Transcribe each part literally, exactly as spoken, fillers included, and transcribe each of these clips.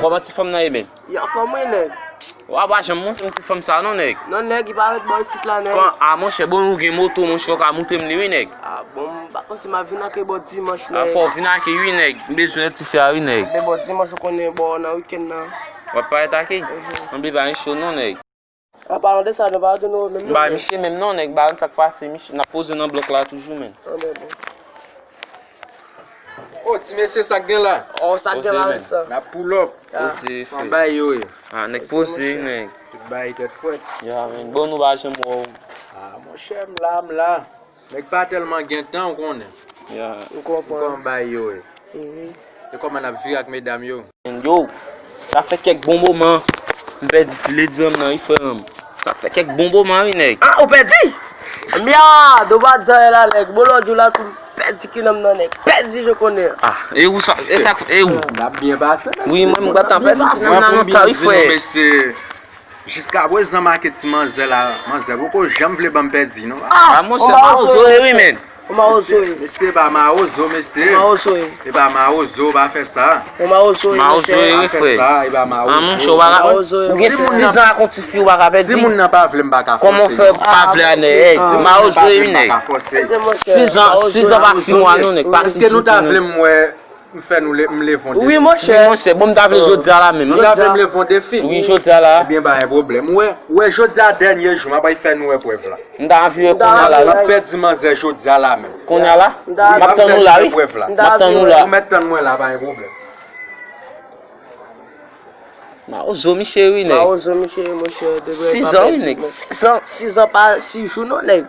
Kòman ti fanm nan ye, menn? Li anfòm, wi, nèg. W a pa janm montre m ti fanm sa non, nèg. Non, nèg, li pa ret bò isit la, nèg. Kon, a, monchè, bon, ou gen moto, monchè, ou ka montre m li, wi, nèg. A, bon, m pa konn si m ap vin ak bò dimanch, nèg. A, fò w vin ak, wi, nèg. M bezwen ti fi a, wi, nèg. Men bò dimanch, ou konnen, bò, nan wikenn nan. W ap parèt ak? Mhm. Ann, pa gen cho non, nèg. An palan de sa, nou pa rete nou menm non, nèg. M pa misye menm non, nèg. M pa konn sa k pase, misye. N ap poze nan blòk la toujou, menn. An, bon, bon. O, ti mesye, sa k gen la? O, sa k gen la, menn. N ap pull up. Poze, frè. Bay yo ye. A, nèg poze, nèg. Tout bay tèt frèt. Ya, menn. Bon, nou pa janm wè w. A, monchè, m la, m la. Nèg pa tèlman gen tan, ou konnen. Ya. Ou konprann. Ou konn bay yo ye. Mhm. E kòman n ap vire ak medam yo? Yo, sa fè kèk bon moman m pèdi ti lady m nan, wi, frè m. Sa fè kèk bon moman, wi, nèg. A, ou pèdi? Mya, do pa di anyen la, nèg. Bon, lòt jou la, tou pèdi kilè m nan, nèg. Pèdi, je konnen. A, e ou sa, e sa, e ou? N ap byen pase, mesye. Wi, mwen, m gentan pèdi kilè m nan lontan, wi, frè. Jiskaprezan, make ti manzè la, manzè poko janm vle ban m pèdi, non. A, monchè, mawozo ye, wi, menn. Ou mawozo ye. Mesye, e pa mawozo, mesye. Ou mawozo ye. E pa mawozo, pa fè sa. Ou mawozo ye, monchè. Mawozo ye, wi, frè. Pa fè sa, e pa mawozo. A, monchè, ou pa ka, ou gen sizan ak yon ti fi, ou pa ka pèdi. Si moun nan pa vle, m pa ka fòse. Kòman w fè pa vle a, nèg? Mawozo ye, wi, nèg. Sizan, sizan pa sis mwa, non, nèg, pa sis jou, non. Èske nou ta vle m wè M fè nou le-, m leve yon defi. Wi, monchè. Wi, monchè. Bon, m ta vle jodi a la menm. Nou ta vle m leve yon defi? Wi, jodi a la. Ebyen, pa gen pwoblèm. Ou wè, ou wè, jodi a dènye jou, m ap fè nou wè prèv la. M ta anvi wè kounye a la, wi. M ap pèdi manzè jodi a la menm. Kounye a la? M ap tann ou la, wi. M ap tann ou la. Ou mèt tann mwen la, pa gen pwoblèm. Mawozo misye, wi, nèg. Mawozo misye, monchè. Sizan, wi, nèg. Sizan. Sizan pa sis jou, non, nèg.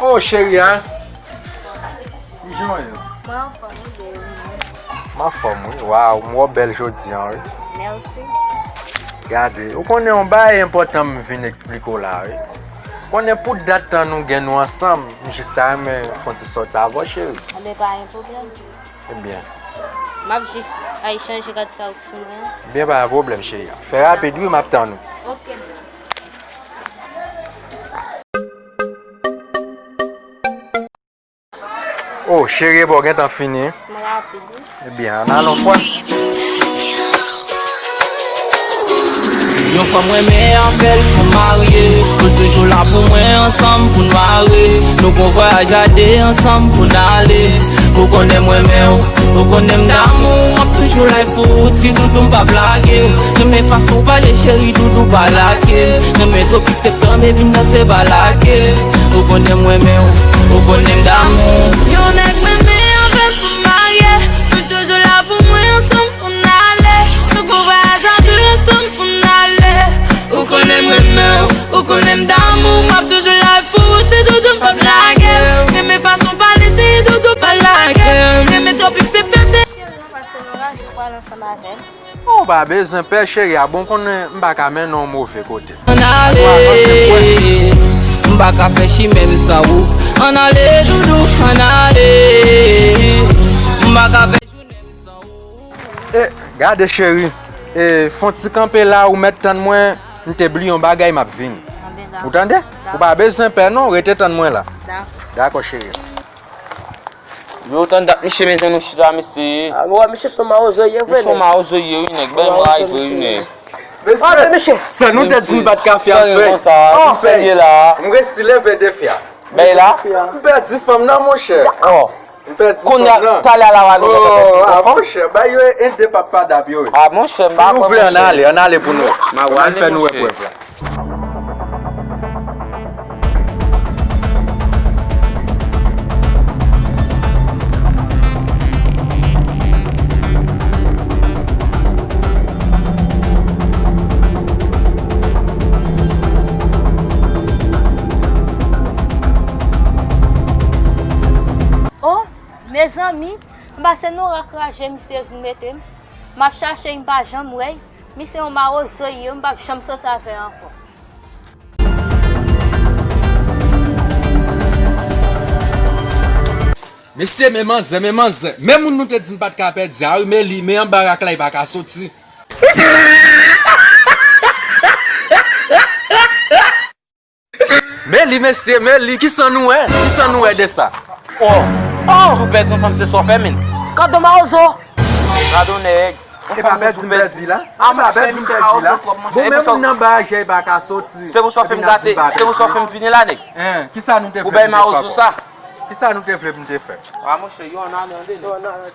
Oh, cheri a. Kijan w ye? Mwen anfòm, wi, byen, wi. M anfòm, wi. Waw, m wè w bèl jodi a, wi. Mèsi. Gade, ou konnen yon bagay enpòtan m vin eksplike w la, wi. Ou konnen pou dat tan nou gen nou ansanm, m jis ta renmen fè yon ti sòti avè w, cheri. Enben, pa gen pwoblèm. Ebyen. M ap jis al chanje rad sa ou sou mwen an. Ebyen, pa gen pwoblèm, cheri a. Fè rapid, wi, m ap tann ou. Ok, bro. Oh, cheri, e bò gentan fini. M rapid, wi. Ebyen, ann al yon fwa. Yon fanm renmen avè l pou marye, pou l toujou la pou mwen, ansanm pou n mare. Nou gon vwayaj a de, ansanm pou n ale. Ou konnen m renmen w, ou konnen m damou w, m ap toujou la pou ou, ti doudou m p ap lage w. Renmen fason w pale, cheri, doudou pa lage m. Renmen twopik septanm e vin danse pa lage m. Ou konnen m renmen w, ou konnen m damou w. Yon nèg renmen avè l pou marye, pou l toujou la pou mwen, ansanm pou n ale. Nou gon vwayaj a de, ansanm pou n ale. Ou konnen m renmen w, ou konnen m damou w, m ap toujou la pou ou, ti doudou m p ap lage w. Renmen fason w pale, cheri, doudou pa lage m. Renmen twopik septanm, cheri. Paske nou raje pral ansanm avè l. Ou pa bezwen pè, cheri a, bon, konnen m pa ka mennen w move kote. Ann ale, m pa ka fè chimen m san ou. Ann ale, doudou, ann ale. M pa ka fè jounen m san ou. E, gade, cheri, e, fè yon ti kanpe la, ou mèt tann mwen, m te bliye yon bagay, m ap vini. Anben, dakò. Ou tande? Dakò. Ou pa bezwen pè, non, rete tann mwen la. Dakò. Dakò, cheri. Yo, tann dat misye menm jan nou chita, mesye. A, ou wè misye se yon mawozo ye vre, nèg. Misye se yon mawozo ye, wi, nèg. Bèl mwen la, wi, nèg. Mesye, se nou te di m pa t ka fè afè. Sa gen konsa, ki serye la? M resi leve defi a. Bay la? M pèdi fanm nan, monchè. Oh. M pèdi fanm nan. Kounye a, talè a la, nou gentan pèdi yon fanm. Oh, a, monchè, bay yo e de papa dap yo, wi. A, monchè, m pa kwè, monchè. Si nou vle, ann ale, ann ale pou nou. Ann fè nou wè prèv la. Oh, mezanmi, m pase nan rak raje misye vin mete m. M ap chache l, m pa janm wè l. Misye yon mawozo ye, m p ap janm soti avè l ankò. Mesye, men manzè, men manzè. Men moun nou te di n pa t ka pèdi a, wi, men li, men anba rak la, li pa ka soti. Men li, mesye, men li, kisa nou wè? Kisa nou wè de sa? Oh! Oh! Si w pèdi yon fanm, se sa w fè, men. Kado mawozo! Kado nèg. E pa pèdi m pèdi la. A, pa pèdi m pèdi la. Bon, men moun nan bagay pa ka soti. Se pou sa w fè m gate, se pou sa w fè m vini la, nèg. Hein, kisa nou te vle pou m te fè? Kisa nou te vle pou m te fè? A, monchè, yo ann ale, ann ale.